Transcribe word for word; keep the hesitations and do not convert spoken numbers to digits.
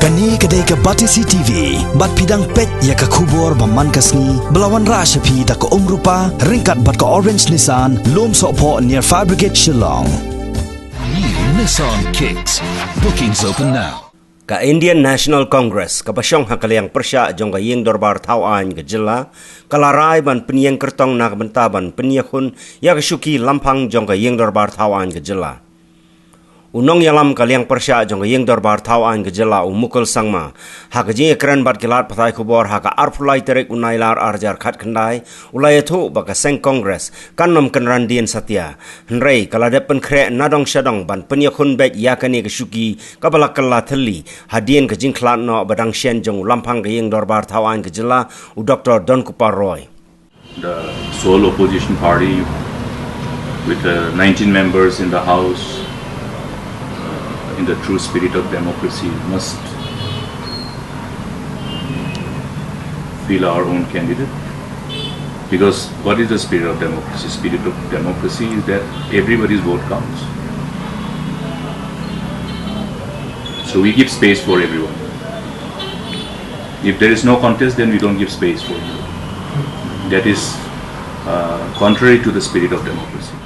Kane ka dei ka Batesi T V, bad phi dang peit ïa ka khubor ba man ka sngi, ba la wanrah sha phi da ka Umrupa, ryngkat bad ka Orange Nissan, Lumsohphoh near Fire Brigade Shillong. New Nissan Kicks. Bookings open now. Ka Indian National Congress, kaba shong ha ka liang pyrshah jong ka Ïing Dorbar Thaw Aiñ ka jylla, ka la rai ban pynïeng kyrtong na ka bynta ban pynïakhun ïa ka shuki lamphang jong ka Ïing Dorbar Thaw Aiñ ka jylla. U nongïalam ka liang pyrshah jong ka Ïing Dorbar Thaw Aiñ ka jylla, u Mukul Sangma, ha ka jingïakren bad ki lad pathai khubor ha ka arphew lai tarik u Nailar ar hajar khatkhyndai, u la ïathuh ba ka seng Congress kan ym kynran dien satia, hynrei ka la dep pynkhreh nadong shadong ban pynïakhun beit ïa kane ka shuki kaba la kylla thylli hadien ka jingkhlad noh ba dang shen jong u Lamphang ka Ïing Dorbar Thaw Aiñ ka jylla, u Doktor Donkupar Roy. The sole opposition party with uh, nineteen members in the House, uh, in the true spirit of democracy, must field our own candidate. Because what is the spirit of democracy? Spirit of democracy is that everybody's vote counts. So we give space for everyone. If there is no contest, then we don't give space for anyone. That is uh, contrary to the spirit of democracy.